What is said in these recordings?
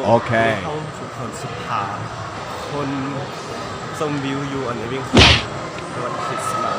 ໂອເຄ ເຮົາສຸກຄົນສຸດທ້າຍ ຄົນຊົມວິວຢູ່ອັນເວງຄອມ ວັນຄຣິສມາສ.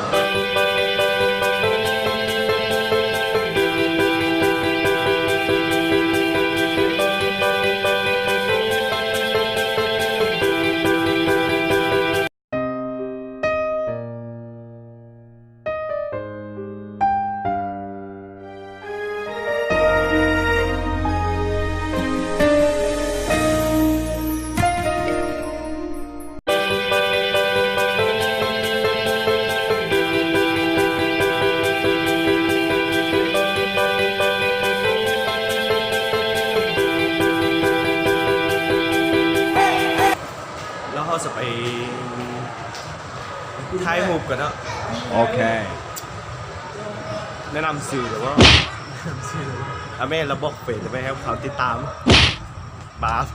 ແລ້ວເຮົາຈະໄປຖ່າຍຮູບກັນເນາະ. ໂອເຄ ແນະນຳຊື່ແລ້ວບໍ່? ແນະນຳຊື່ ອາແມ່ນ ລະບອກເຟສໄປໃຫ້ເຂົາຕິດຕາມ. ບາດ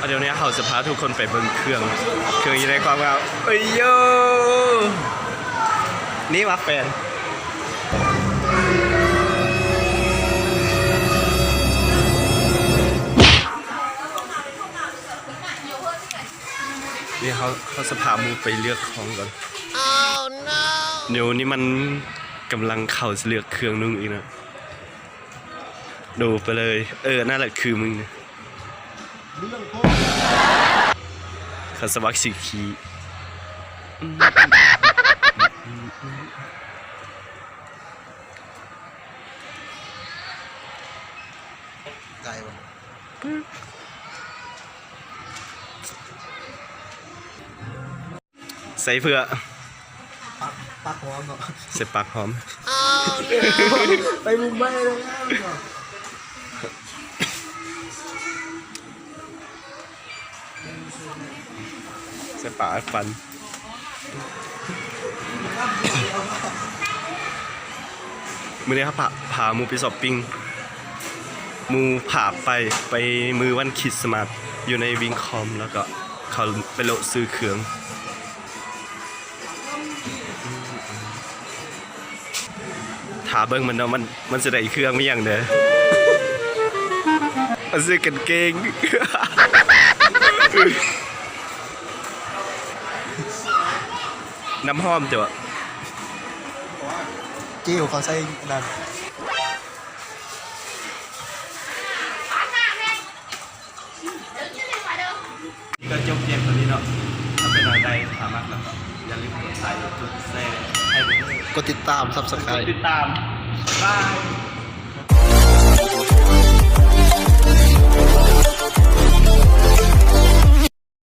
ອາ ດຽວນີ້ເຮົາຈະພາທຸກຄົນໄປເບິ່ງເຄື່ອງ ເຄື່ອງຢູ່ໃນຄວາມງາມ. ເອີຍໂຢ ນີ້ວ່າແຟນ. ນີ້ເຮົາ ເຮົາຈະພາໝູ່ໄປເລືອກຂອງກ່ອນ. ດຽວນີ້ມັນກຳລັງເຂົ້າເລືອກເຄື່ອງນຸ່ງອີກນະ. ດູໄປເລີຍ. ເອີ ນັ້ນແຫຼະຄືມຶງ. ເຂົາສະໝັກຊື່ຄີ. ໄດ້ບໍ່? ໃສ່ເພື່ອ ປາກ ປາກຫອມເນາະ ໃສ່ປາກຫອມ. ໄປມຸມໄບແລ້ວເນາະ. ໃສ່ປາກອັດຟັນ. ມື້ນີ້ເຮົາພາ ພາໝູ່ໄປຊັອບປິງ. ໝູ່ພາໄປ ໄປມື້ວັນຄຣິສມາສ ຢູ່ໃນວິງຄອມ ແລ້ວກໍເຂົາໄປເລາະຊື້ເຄື່ອງ. ຖ້າເບິ່ງມັນເນາະ ມັນ ມັນຊິໄດ້ເຄື່ອງມີຫຍັງແດ່. ມັນຊື້ກາງເກງ ນ້ຳຫອມເຈົ້າ ຈິ້ວເຂົາໃສ່ນັ້ນ. ກໍຈົບພຽງເທົ່ານີ້ເນາະ. ຖ້າເປັນແນວໃດ ຖ້າມັກແລ້ວກໍຢ່າລືມກົດໄລ ກົດແຊ ໃຫ້ເດີ ກົດຕິດຕາມ Subscribe ກົດຕິດຕາມ. ບາຍ.